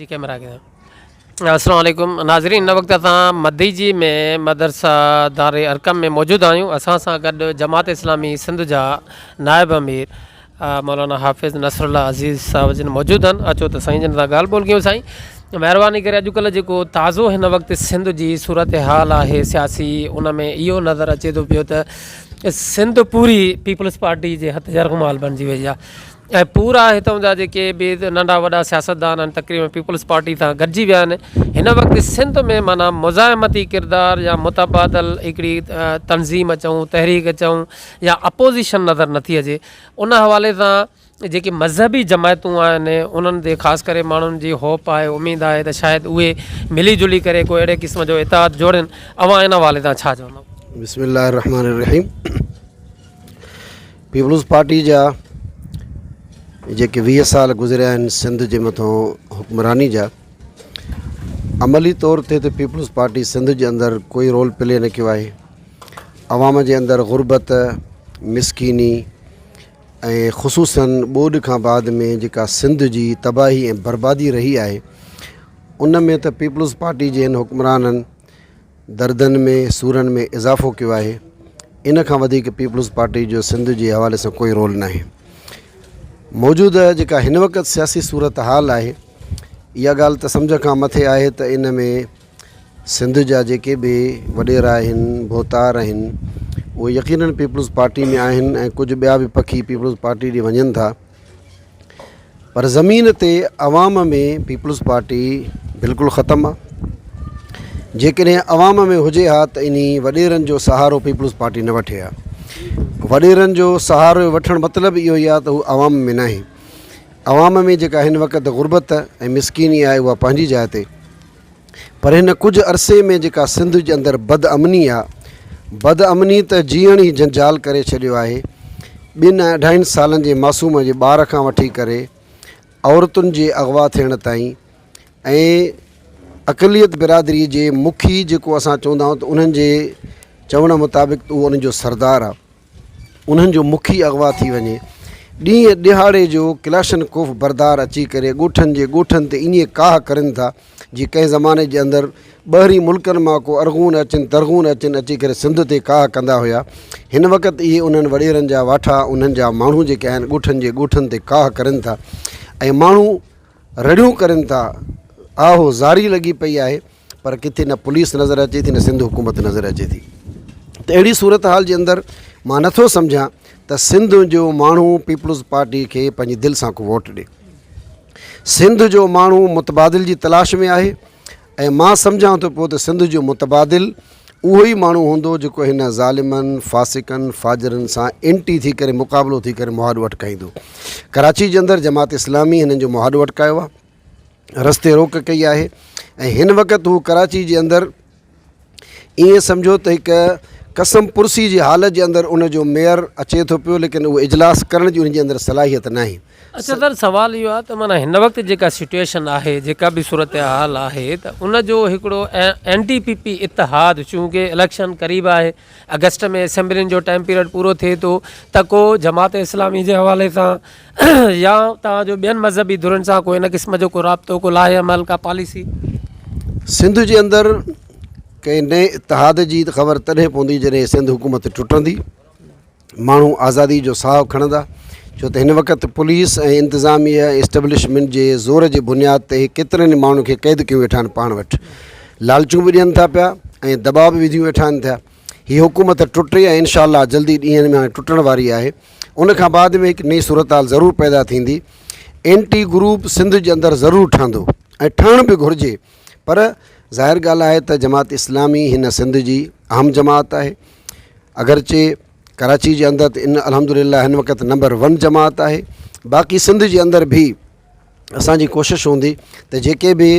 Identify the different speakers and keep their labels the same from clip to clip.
Speaker 1: جي ڪئميرا کي السلام عليڪم ناظرين هن وقت اسان مديجي ۾ مدرسه دار ارقم ۾ موجود آهيون اسان سان گڏ جماعت اسلامي سنڌ جا نائب امير مولانا حافظ نصر الله عزيز صاحب جن موجود آهن اچو ته سائين جن سان ڳالهه ٻولهه ڪيون سائين مهرباني ڪري اڄڪلهه جيڪو تازو هن وقت سنڌ جي صورتحال آهي سياسي ان ۾ اهو نظر اچي ٿو پيو ته سنڌ پوري پيپلز پارٽي جي هٿ يرغمال بڻجي وئي آهي ۽ پورا هتان جا جيڪي به ننڍا وڏا سياستدان آهن تقريبن پيپلز پارٽي سان گڏجي ويا آهن هن وقت سنڌ ۾ معنيٰ مزاحمتي ڪردار يا متبادل هڪڙي تنظيم چئون تحريڪ چئون يا اپوزيشن نظر نٿي اچي ان حوالي سان جيڪي مذهبي جماعتون آهن انهن تي خاص ڪري ماڻهن جي هوپ آهي اميد آهي ته شايد اهي ملي جلي ڪري ڪو اهڙي قسم جو اتحاد جوڙين اوهان ان حوالي سان ڇا چوندو؟
Speaker 2: بسم الله الرحمن الرحيم پيپلز پارٽي جا جيڪي 20 سال گذريا آهن سنڌ جي مٿان حڪمراني جا عملي طور تي ته پيپلز پارٽي سنڌ جي اندر ڪوئي رول پلي نه ڪيو آهي عوام جي اندر غربت مسڪيني ۽ خصوصن ٻوڏ کان بعد ۾ جيڪا سنڌ جي تباهي ۽ بربادي رهي آهي ان ۾ ته پيپلز پارٽي جي هن حڪمرانن دردن ۾ سورن ۾ اضافو ڪيو آهي ان کان وڌيڪ پيپلز پارٽي جو سنڌ جي حوالي سان ڪوئي رول ناهي موجوده جيڪا هن وقت سياسي صورتحال آهي اها ڳالهه ته سمجهه کان مٿي آهي ته ان ۾ سنڌ جا جيڪي به وڏيرا آهن ڀوتار آهن اهي يقينن پيپلز پارٽي ۾ آهن ۽ ڪجهه ٻيا به پکي پيپلز پارٽي ڏي وڃن ٿا پر زمين تي عوام ۾ پيپلز پارٽي بلڪل ختم آ جيڪڏهن عوام ۾ هجي ها ته انهي وڏيرن جو سهارو پيپلز پارٽي نه وٺي ها وڏيرن جو سهارو وٺڻ مطلب اهو ئي آ ته هو عوام ۾ ناهي عوام ۾ جيڪا هن وقت غربت ۽ مسڪيني آهي اها پنهنجي جاء تي پر هن ڪجهه عرصي ۾ جيڪا سنڌ جي اندر بد امني آ، بد امني ته جيئڻ ئي جنجال ڪري ڇڏيو آهي. ٻن ۽ اڍائين سالن جي معصوم جي ٻار کان وٺي ڪري عورتن جي اغوا ٿيڻ تائين ۽ اقليت برادري جي مکي جيڪو اسان چوندا آهيون ته انهن جي چوڻ مطابق ته اهو انهن جو سردار آ. انهن جو مکي اغوا ٿي وڃي. ڏينهن ڏهاڙي جو ڪلاشنڪوف بردار اچي ڪري ڳوٺن جي ڳوٺن تي ائين ڪاهه ڪرين ٿا جيئن ڪنهن زماني جي اندر ٻاهرين ملڪن مان ڪو ارغون اچن ترغون اچن اچي ڪري سنڌ تي ڪاهه ڪندا هيا. هن وقت اهي انهن وڏيرن جا واٺا انهن جا ماڻهو جيڪي آهن ڳوٺن جي ڳوٺن تي ڪاهه ڪرين ٿا ۽ ماڻهو رڙيون ڪرين ٿا آهو زاري لڳي پئي آهي. پر ڪٿي نه پوليس نظر اچي ٿي نه سنڌ حڪومت نظر اچي ٿي ته اهڙي صورتحال جي اندر مان نٿو سمجهان ته سنڌ جو ماڻهو پيپلز پارٽي کي پنهنجي دل سان ڪو ووٽ ڏي سنڌ جو ماڻهو متبادل جي تلاش ۾ آهي ۽ مان سمجهان ٿو پيو ته سنڌ جو متبادل اهو ئي ماڻهو هوندو جيڪو هن ظالمن فاسقن فاجرن سان انٽي ٿي ڪري مقابلو ٿي ڪري مهاڏو اٽڪائيندو ڪراچي جي اندر جماعت اسلامي هنن جو مهاڏو اٽڪايو آهي رستي روڪ ڪئي آهي ۽ هن وقت هو ڪراچي جي اندر ائين سمجهو ته هڪ قسم پرسي جي حالت جي اندر ان جو ميئر اچي ٿو پيو ليڪن اهو اجلاس ڪرڻ جي ان جي اندر صلاحيت ناهي.
Speaker 1: اڇا سر سوال اهو آهي ته معنيٰ هن وقت جيڪا سچوئيشن آهي جيڪا به صورتحال آهي ته ان جو هڪڙو اينٽي پي پي اتحاد چونڪه اليڪشن قريب آهي آگسٽ ۾ اسيمبلين جو ٽائيم پيريڊ پورو ٿئي ٿو ته ڪو جماعت اسلامي جي حوالي سان يا توهان جو ٻين مذهبي ڌرين سان ڪو ان قسم جو ڪو رابطو ڪو لاهه عمل ڪا پاليسي؟
Speaker 2: سنڌ جي اندر ڪنهن نئين اتحاد جي خبر تڏهن پوندي جڏهن سنڌ حڪومت ٽٽندي، ماڻهو آزادي جو ساهه کڻندا، ڇو ته هن وقت پوليس ۽ انتظاميه ۽ اسٽيبلشمينٽ جي زور جي بنياد تي ڪيترن ئي ماڻهن کي قيد ڪيون ويٺا آهن پاڻ وٽ لالچون به ڏين ٿا پيا ۽ دٻاء به وڌيون ويٺا آهن ٿيا هي حڪومت ٽٽي ۽ انشاء الله جلدي ڏينهن ۾ هاڻي ٽٽڻ واري آهي ان کان بعد ۾ هڪ نئين صورتحال ضرور پيدا ٿيندي. اينٽي گروپ سنڌ جي اندر ضرور ٺهندو ۽ ٺهڻ به گهرجي پر ظاهر ڳالهه آهي ته جماعت اسلامي هن سنڌ جي اهم جماعت آهي اگرچه ڪراچي جي اندر ته ان الحمدلله هن وقت نمبر ون جماعت آهي باقي سنڌ جي اندر به اسانجي ڪوشش هوندي ته جيڪي به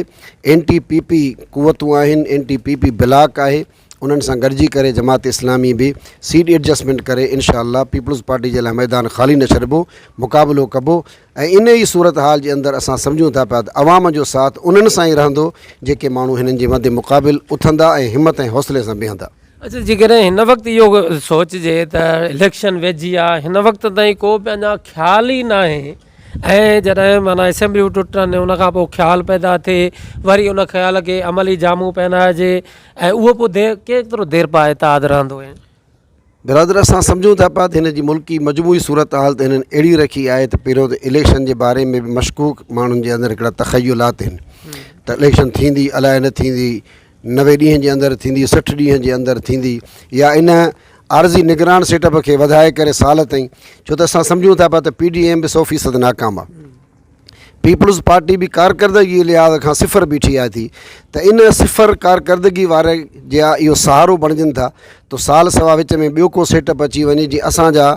Speaker 2: اينٽي پي پي قوتون آهن اينٽي پي پي بلاڪ آهي انهن سان گڏجي ڪري جماعت اسلامي به سيٽ ايڊجسٽمينٽ ڪري انشاء الله پيپلز پارٽي جي لاء ميدان خالي نه ڇڏبو مقابلو ڪبو ۽ ان ئي صورتحال جي اندر اسان سمجهون ٿا پيا ته عوام جو ساٿ انهن سان ئي رهندو جيڪي ماڻهو هنن جي مد مقابل اٿندا ۽ همت ۽ حوصلي سان بيهندا.
Speaker 1: اڇا جيڪڏهن هن وقت اهو سوچجي ته اليڪشن ويجهي آ هن وقت تائين ڪو به اڃا خيال ئي ناهي. ۽ جڏهن معنيٰ اسيمبليون ٽٽن ان کان پوء خيال پيدا ٿئي وري ان خيال کي عملي جامو پهنائجي ۽ اهو پوء دير ڪيترو دير پا اتحاد رهندو ۽
Speaker 2: برادر اسان سمجهون ٿا پيا ته هن جي ملڪي مجموعي صورتحال ته هنن اهڙي رکي آهي ته پهريون ته اليڪشن جي باري ۾ به مشڪوڪ ماڻهن جي اندر هڪڙا تخيلات آهن ته اليڪشن ٿيندي الائي نه ٿيندي 90 ڏينهن جي اندر ٿيندي 60 ڏينهن جي اندر ٿيندي يا ان عارضي نگران سيٽ اپ کي وڌائي ڪري سال تائين ڇو ته اسان سمجهون ٿا پيا ته پي ڊي ايم به 100% ناڪام آهي پيپلز پارٽي به ڪارڪردگي جي لحاظ کان صفر بيٺي آهي ٿي ته ان صفر ڪارڪردگي واري جا اهو سهارو بڻجن ٿا ته سال سوا وچ ۾ ٻيو ڪو سيٽ اپ اچي وڃي جي اسان جا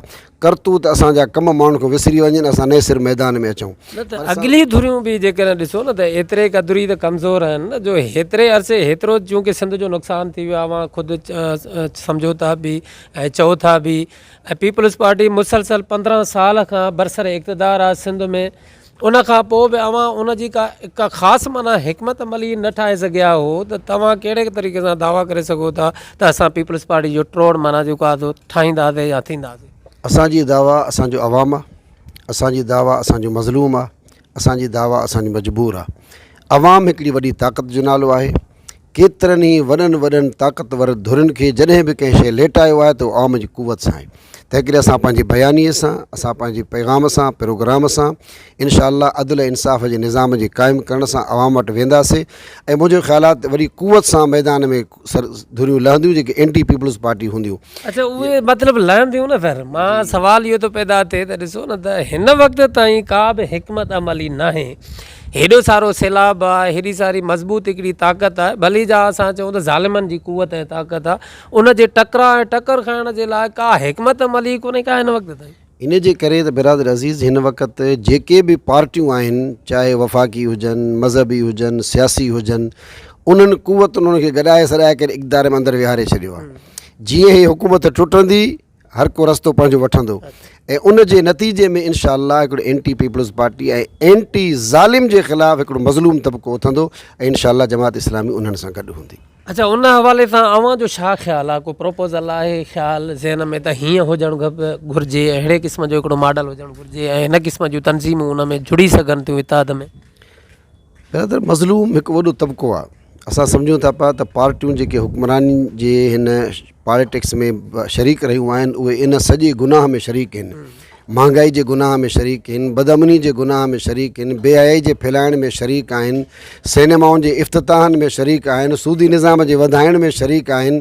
Speaker 2: ڪرتوت اسان جا ڪم ماڻهن کان وسري وڃن اسان نئين سر ميدان ۾ اچون.
Speaker 1: نه ته اڳلي ڌريون به جيڪڏهن ڏسو نه ته ايتري قدر ئي ته ڪمزور آهن نه جو هيتري عرصي هيترو چونڪه سنڌ جو نقصان ٿي ويو آهي اوهان خود سمجهو ٿا به ۽ چئو ٿا به ۽ پيپلز پارٽي مسلسل 15 سال کان برسر اقتدار آ سنڌ ۾ ان کان پوء به اوهان ان جي ڪا ڪا خاص معنيٰ حڪمت عملي نه ٺاهي سگهيا هو ته توهان ڪهڙي طريقي سان دعويٰ ڪري سگهو ٿا ته اسان پيپلز پارٽي جو ٽوڙ معنيٰ جيڪو آ سو ٺاهينداسي يا ٿينداسي.
Speaker 2: اسان جي دعويٰ اسان جو عوام آ، اسان جي دعويٰ اسان جو مظلوم آ، اسان جي دعويٰ اسان جو مجبور آ. عوام هڪڙي وڏي طاقت جو نالو آهي. ڪيترن ئي وڏن وڏن طاقتور ڌرين کي جڏهن به ڪنهن شيء ليٽايو آهي ته اهو عوام جي قوت سان آهي تنهنڪري اسان پنهنجي بيانيي سان اسان پنهنجي پيغام سان پروگرام سان انشاء الله عدل ۽ انصاف جي نظام جي قائم ڪرڻ سان عوام وٽ وينداسي ۽ منهنجو خيال آهي ته وڏي قوت سان ميدان ۾ سر ڌريون لهنديون جيڪي اينٽي پيپلز پارٽي هونديون.
Speaker 1: اڇا اهي مطلب لهنديون نه سر مان سوال اهو ٿو پيدا ٿئي ته ڏسو نه ته هن وقت تائين ڪا به حڪمت عملي ناهي هيڏو سارو سيلاب آ، هيڏي ساري مضبوط هڪڙي طاقت آهي، ڀلي جا اسان چئون ته ظالمن جي قوت ۽ طاقت آ، ان جي ٽڪراء ۽ ٽڪر کائڻ جي لاء ڪا حڪمت عملي ئي ڪونهي ڪا هن وقت تائين.
Speaker 2: ان جي ڪري ته برادر عزيز هن وقت جيڪي به پارٽيون آهن چاهي وفاقي هجن، مذهبي هجن، سياسي هجن، انهن قوتن انهن کي گڏائي سڏائي ڪري اقتدار ۾ اندر ويهاري ڇڏيو آهي. جيئن هي حڪومت ٽٽندي هر ڪو رستو پنهنجو وٺندو ۽ ان جي نتيجي ۾ انشاء الله هڪڙو اينٽي پيپلز پارٽي ۽ اينٽي ظالم جي خلاف هڪڙو مظلوم طبقو اٿندو ۽ انشاء الله جماعت اسلامي انهن سان گڏ هوندي.
Speaker 1: اڇا ان حوالي سان اوهان جو ڇا خيال آهي ڪو پروپوزل آهي خيال ذهن ۾ ته هيئن هجڻ گهرجي اهڙي قسم جو هڪڙو ماڊل هجڻ گهرجي ۽ هن قسم جون تنظيمون ان ۾ جڙي سگهن ٿيون اتحاد ۾.
Speaker 2: برادر مظلوم هڪ وڏو طبقو آ اسان سمجهون ٿا پيا ته پارٽيون جيڪي حڪمراني جي هن پاليٽڪس ۾ شريڪ رهيون آهن اهي ان سڄي گناهه ۾ شريڪ آهن مهانگائي جي گناهه ۾ شريڪ آهن بدامني جي گناهه ۾ شريڪ آهن بي حيائي جي ڦهلائڻ ۾ شريڪ آهن سينمائن جي افتتاحن ۾ شريڪ آهن سودي نظام جي وڌائڻ ۾ شريڪ آهن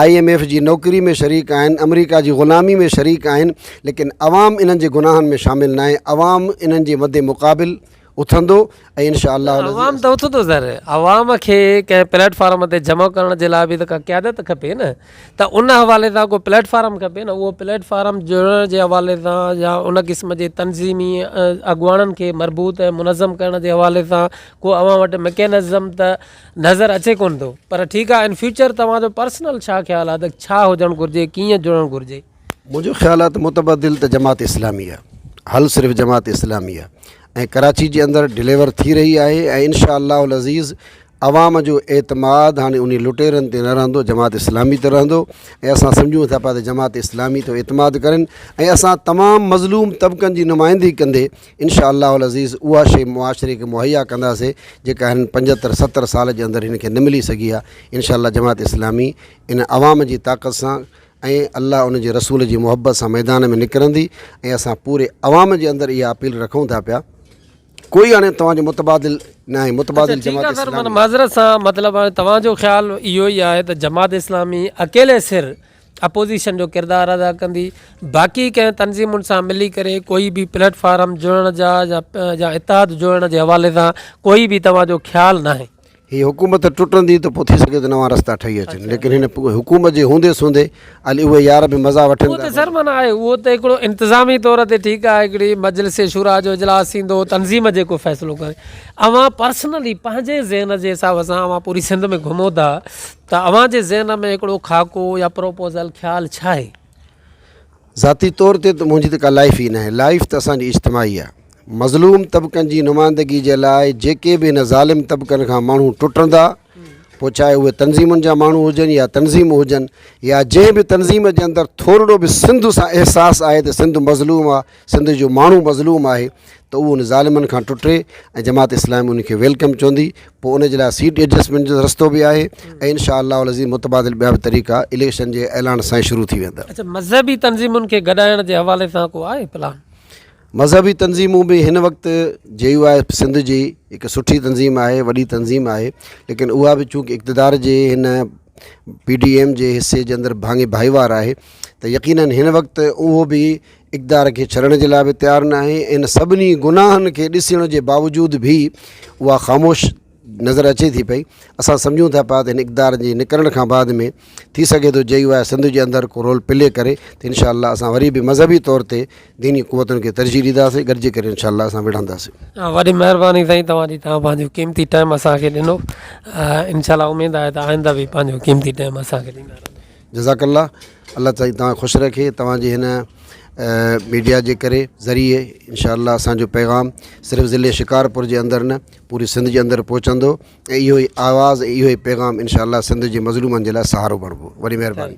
Speaker 2: I M F جي نوڪري ۾ شريڪ آهن آمريڪا جي غلامي ۾ شريڪ آهن ليڪن عوام انهن جي گناهن ۾ شامل ناهي عوام انهن جي مد مقابل اٿندو ۽ انشاء الله العزيز
Speaker 1: عوام ته اٿندو سر عوام کي ڪنهن پليٽ فارم تي جمع ڪرڻ جي لاء به ته ڪا قيادت کپي نه ته ان حوالي سان ڪو پليٽ فارم کپي نه اهو پليٽ فارم جوڙڻ جي حوالي سان يا ان قسم جي تنظيمي اڳواڻن کي مربوط ۽ منظم ڪرڻ جي حوالي سان ڪو اوهان وٽ مڪينزم ته نظر اچي ڪونه ٿو پر ٺيڪ آهي ان فيوچر توهان جو پرسنل ڇا خيال آهي ته ڇا هجڻ گهرجي ڪيئن جڙڻ گهرجي.
Speaker 2: منهنجو خيال آهي ته متبادل ته جماعت اسلامي آهي حل صرف جماعت اسلامي آهي ۽ ڪراچي جي اندر ڊليور ٿي رهي آهي ۽ انشاء الله العزيز عوام جو اعتماد هاڻي انهي لٽيرن تي نه رهندو جماعت اسلامي تي رهندو ۽ اسان سمجهون ٿا پيا ته جماعت اسلامي تي اعتماد ڪرن ۽ اسان تمام مظلوم طبقن جي نمائندگي ڪندي انشاء الله العزيز اها شيء معاشري کي مهيا ڪنداسي جيڪا هنن پنجهتر ستر سال جي اندر هن کي نه ملي سگهي آهي انشاء الله جماعت اسلامي ان عوام جي طاقت سان ۽ الله ان جي رسول جي محبت سان ميدان ۾ نڪرندي ۽ اسان پوري عوام جي اندر اها اپيل رکون ٿا پيا ڪوئي هاڻي توهان جو متبادل ناهي متبادل جماعت
Speaker 1: اسلامي آهي. معذرت سان مطلب هاڻي توهان جو خيال اهو ئي آهي ته جماعت اسلامي اڪيلي سر اپوزيشن جو ڪردار ادا ڪندي باقي ڪنهن تنظيمن سان ملي ڪري ڪوئي به پليٽ فارم جوڙڻ جا يا اتحاد جوڙڻ جي حوالي سان ڪوئي به توهان جو خيال ناهي.
Speaker 2: هي حڪومت ٽٽندي ته پوء ٿي سگهي ٿو نوان رستا ٺهي اچن ليڪن هن حڪومت جي هوندي سوندي علي اهي يار به مزا وٺن
Speaker 1: اهو ته سر معنيٰ آهي اهو ته هڪڙو انتظامي طور تي ٺيڪ آهي هڪڙي مجلس شوريٰ جو اجلاس ٿيندو تنظيم جيڪو فيصلو ڪري اوهان پرسنلي پنهنجي ذهن جي حساب سان اوهان پوري سنڌ ۾ گهمو ٿا ته اوهان جي ذهن ۾ هڪڙو خاڪو يا پروپوزل خيال ڇا آهي؟
Speaker 2: ذاتي طور تي ته منهنجي ته ڪا لائف ئي ناهي، لائف ته اسان جي اجتماعي آهي. مظلوم طبقن جي نمائندگي جي لاء جيڪي به هن ظالم طبقن کان ماڻهو ٽٽندا، پوء چاهي اهي تنظيمن جا ماڻهو هجن يا تنظيمون هجن يا جنهن به تنظيم جي اندر ٿورڙو به سنڌ سان احساس آهي ته سنڌ مظلوم آهي، سنڌ جو ماڻهو مظلوم آهي ته اهو ان ظالمن کان ٽٽي ۽ جماعت اسلامي ان کي welcome چوندي پوء ان جي لاء سيٽ ايڊجسٽمينٽ جو رستو به آهي ۽ انشاء الله العزيز متبادل ٻيا به طريقا اليڪشن جي اعلان سان ئي شروع ٿي ويندا.
Speaker 1: اڇا مذهبي تنظيمن کي گڏائڻ جي حوالي سان ڪو آهي پلان؟
Speaker 2: مذهبي تنظيمون به هن وقت جي يو آء سنڌ جي هڪ سٺي تنظيم آهي وڏي تنظيم آهي ليڪن اها به چونڪه اقتدار جي هن پي ڊي ايم جي حصي جي اندر ڀاڱي ڀائيوار آهي ته يقينن هن وقت اهو به اقتدار کي ڇڏڻ جي لاء به تيار نه آهي ان سڀني گناهن کي ڏسڻ جي باوجود به اها خاموش نظر اچي ٿي پئي اسان سمجهون ٿا پيا ته هن اقتدار جي نڪرڻ کان بعد ۾ ٿي سگهي ٿو جي يو آء سنڌ جي اندر ڪو رول پلي ڪري ته انشاء الله اسان وري به مذهبي طور تي ديني قوتن کي ترجيح ڏينداسين گڏجي ڪري انشاء الله اسان وڙهنداسين.
Speaker 1: وڏي مهرباني سائين توهان جي توهان پنهنجو قيمتي ٽائيم اسان کي ڏنو انشاء الله اميد آهي ته آئنده به پنهنجو قيمتي ٽائيم اسان کي ڏيندا رهندا.
Speaker 2: جزاڪ الله الله سائين توهان کي خوش رکي توهان جي هن ميڊيا جي ڪري ذريعي انشاء الله اسان جو پيغام صرف ضلعي شڪارپور جي اندر نه پوري سنڌ جي اندر پهچندو ۽ اهو ئي آواز ۽ اهو ئي پيغام انشاء الله سنڌ جي مظلومن جي لاء سهارو بڻبو وڏي مهرباني.